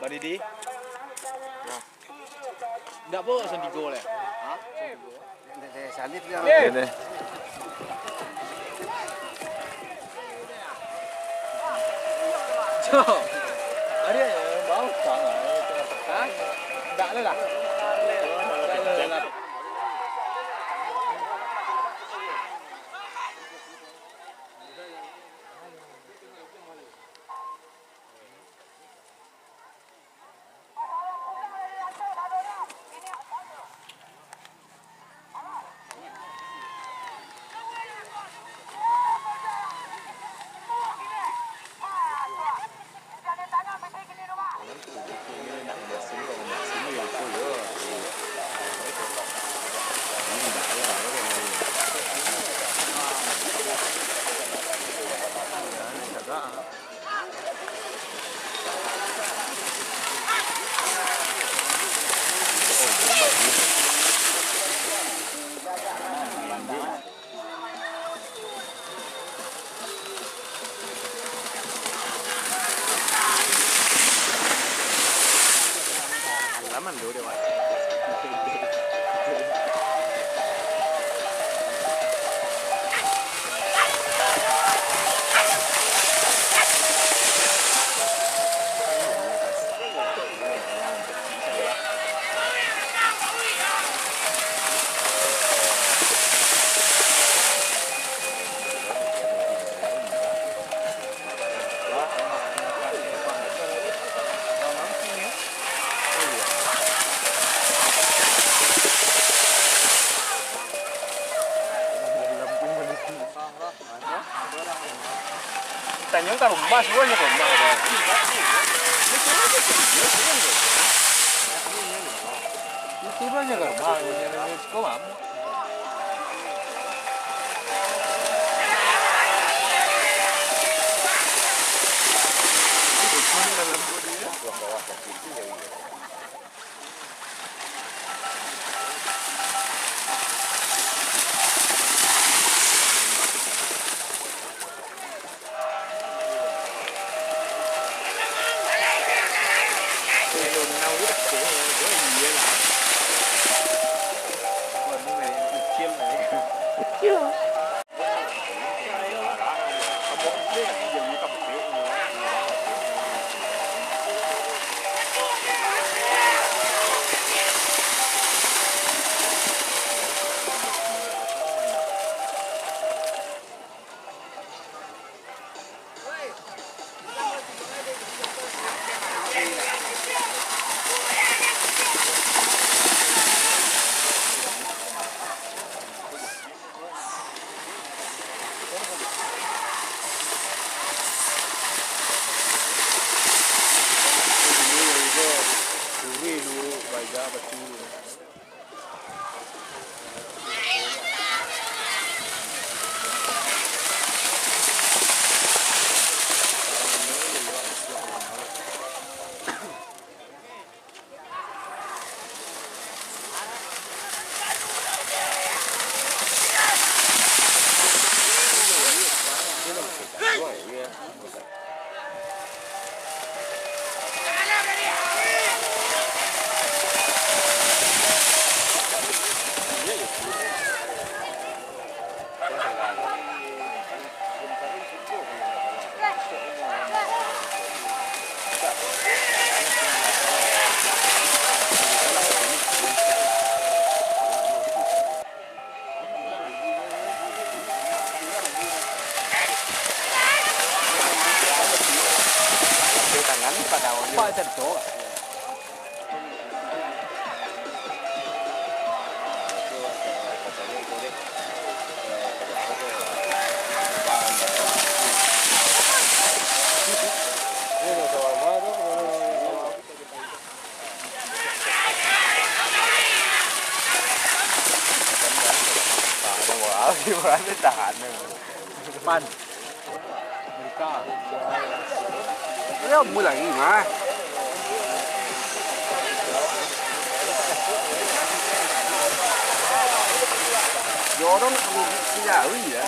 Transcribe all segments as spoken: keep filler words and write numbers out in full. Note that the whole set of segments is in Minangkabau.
Badidi. Ndak bawa sandigo leh. Ha? Salib dia. Ini. Cok. Ari, bau sangat. Ha? Ndak leh lah. Ndak leh lah. Laman tu dia, Wak. Tanyo ka rumah, suruah nyo ka rumah. Itu nyo ka rumah, nyo, nyo, nyo, nyo, nyo. Tangan pada awalnya. Pak, tentu. Pan. Yo, mulai mah. Yo, orang nak beli silawi ya.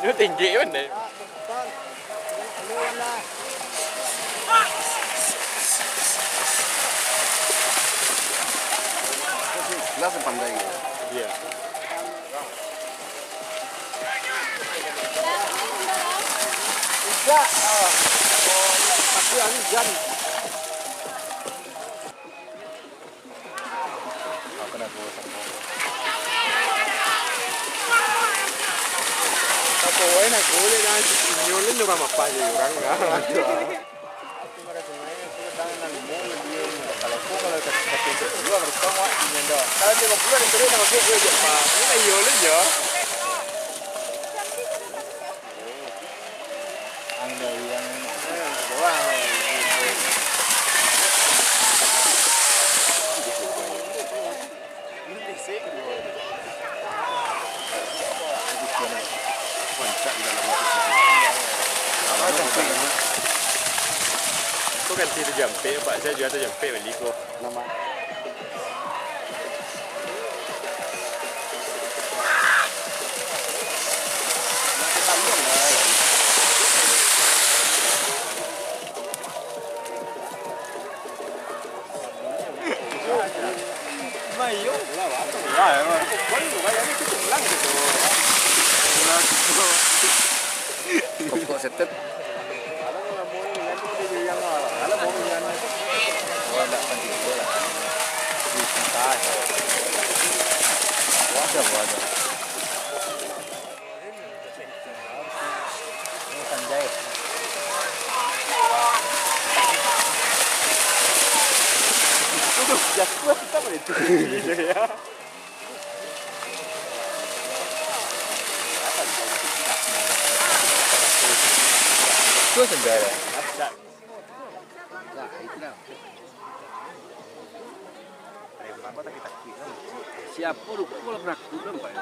Dia tinggi kan deh. Lah pandai. Iya. Tidak. Ah. Tapi anu jan. Aku nak bawa sama. Apa wae nak golek lah, inyo lah nurang apa je orang lah. Kalau aku, kalau kata, kata untuk dua, harus tahu, wak, inyo dah. Kalau dia berpuluh, dia terus nak masuk, dia je, Pak. Ini lah iyo lah je. Ko ganti tajampek, Pak. Saya jual tajampek bali ko. Nama? Pokok setet. Wadah, wadah. Udah, jatuh kita boleh tu. Siapa dulu kalau peraku kan, Pak?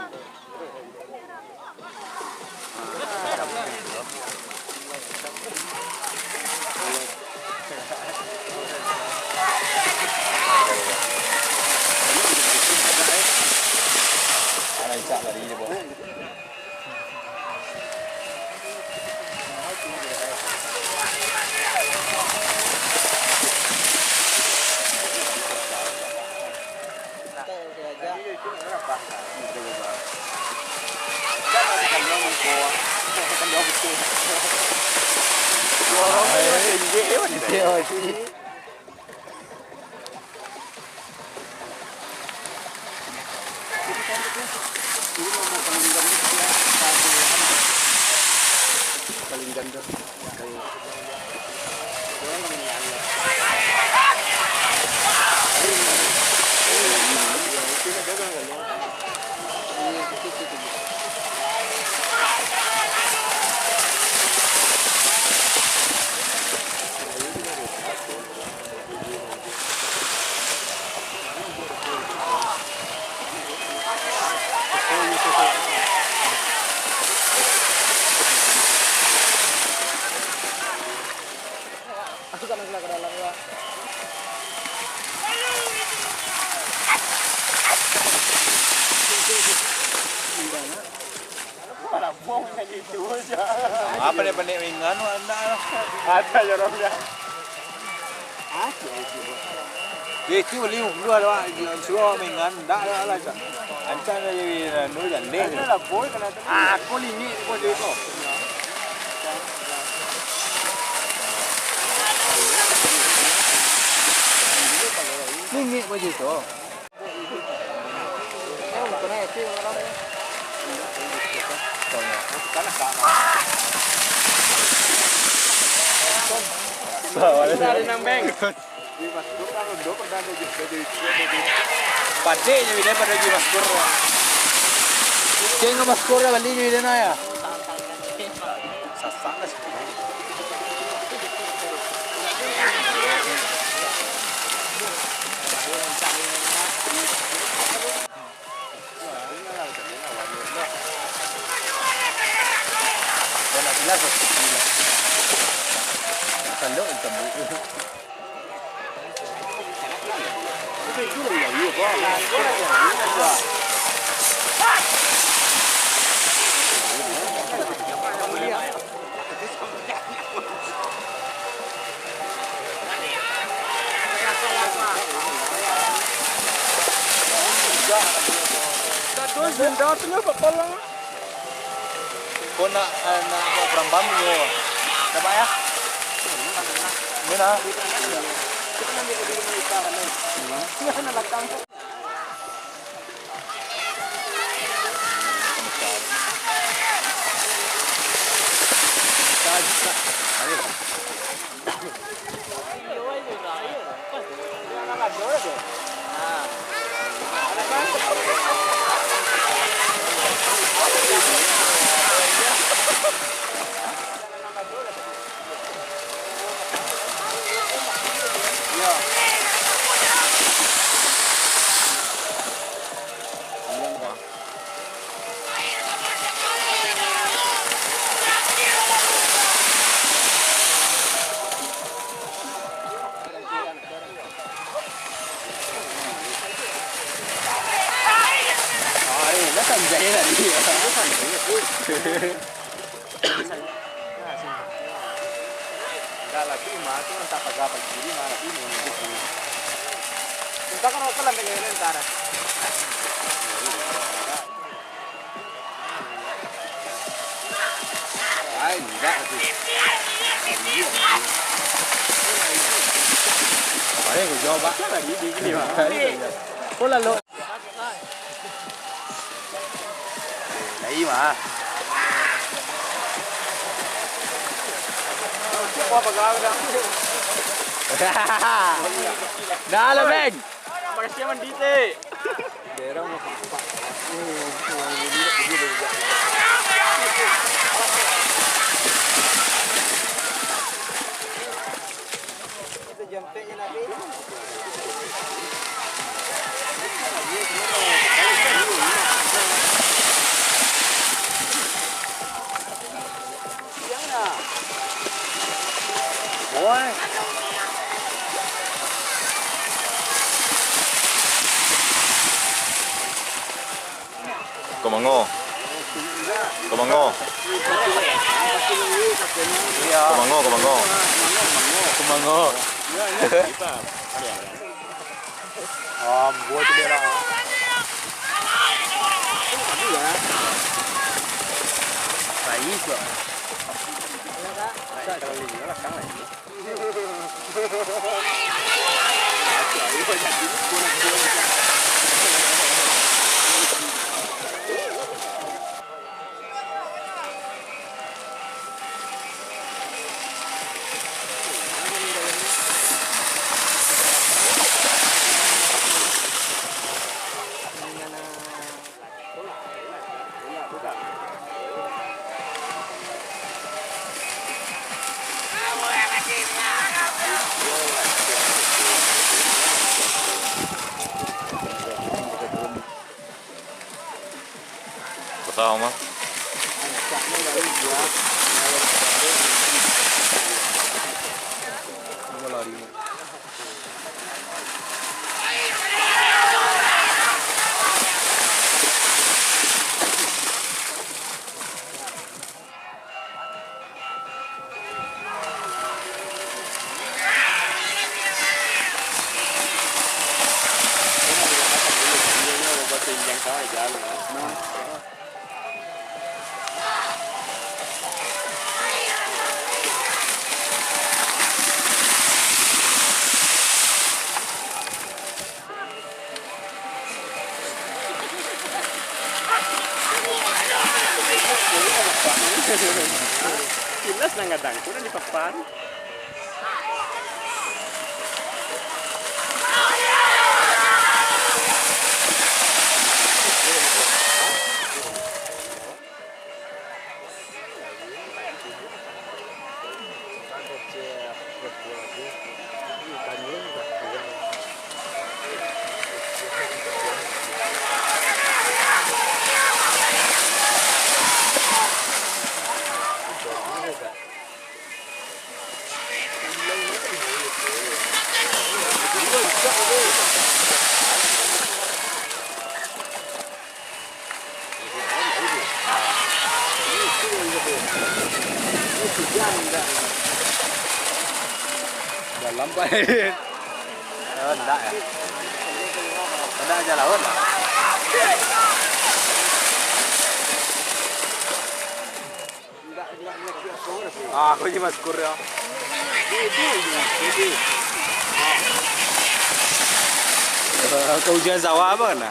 Paling ganda. Aku kan nak ke dalam juga. Apa dia panik ringan tu anak? Ada je orang dia. Itu lima puluh ada, Wak. Suruh ringan, ndak ada lah, Cak. Ancak dah jadi anu, jandeh. Ada lah, boy, kena tu. Aku lingik, boy, duit kau. Lingik baju tu. Padek je bida pada uji maskur. Ceng maskur dah bali je bida na ya. Sasak lah. Datangnya apa palang? Kau nak, eh, nak buat perang bambu kau. Dapat ya? Mana? Enggak lah, tu mah, tu entah pagar pagi ni mah, tapi mau nyebut ni. Entah kan, apa lah, pengen entah dah. Ai, enggak tu. Ai, aku jawab, Pak. Siapa ni? Dia gini, Pak. Ai, enggak. Kau lalu. Lai mah. Dah lah, Beng. Makasih, Aman, di te. Kau mango. Kau mango. Kau mango, kau mango. Kau mango. Ambo tu dia lah. Rais tu. Basah, Mak. Jelas nan gadang tu nan di papan. Dalam, Pak. Oh, ndak, ya? Ndak aja laut lah. Ah, aku je maskur ya. Kau ujian sawah apa na?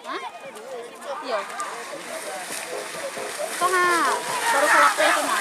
Hah? Iyo. Kok ha, baru salapeh tu nah.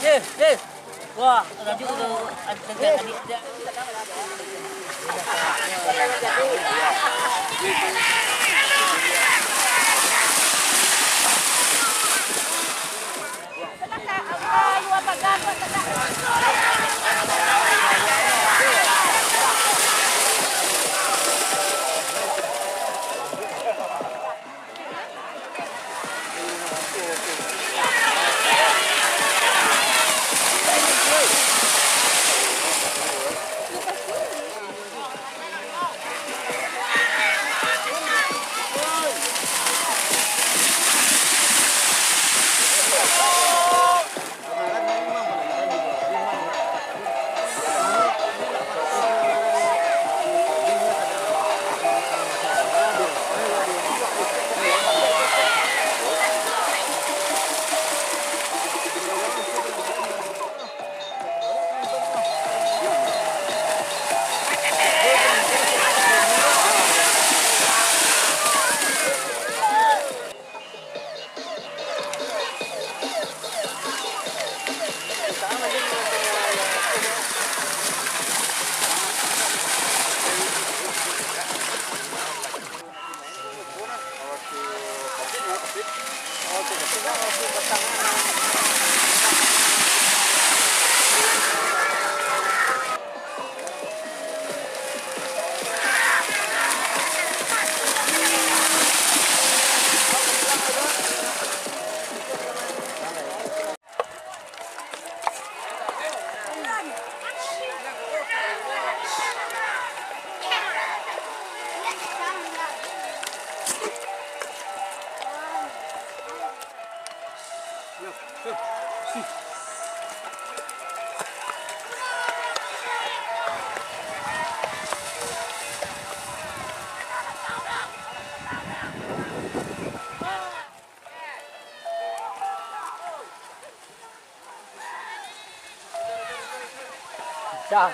Eh, eh. Wah, lanjut tu. Ada, ada, ada. Dah.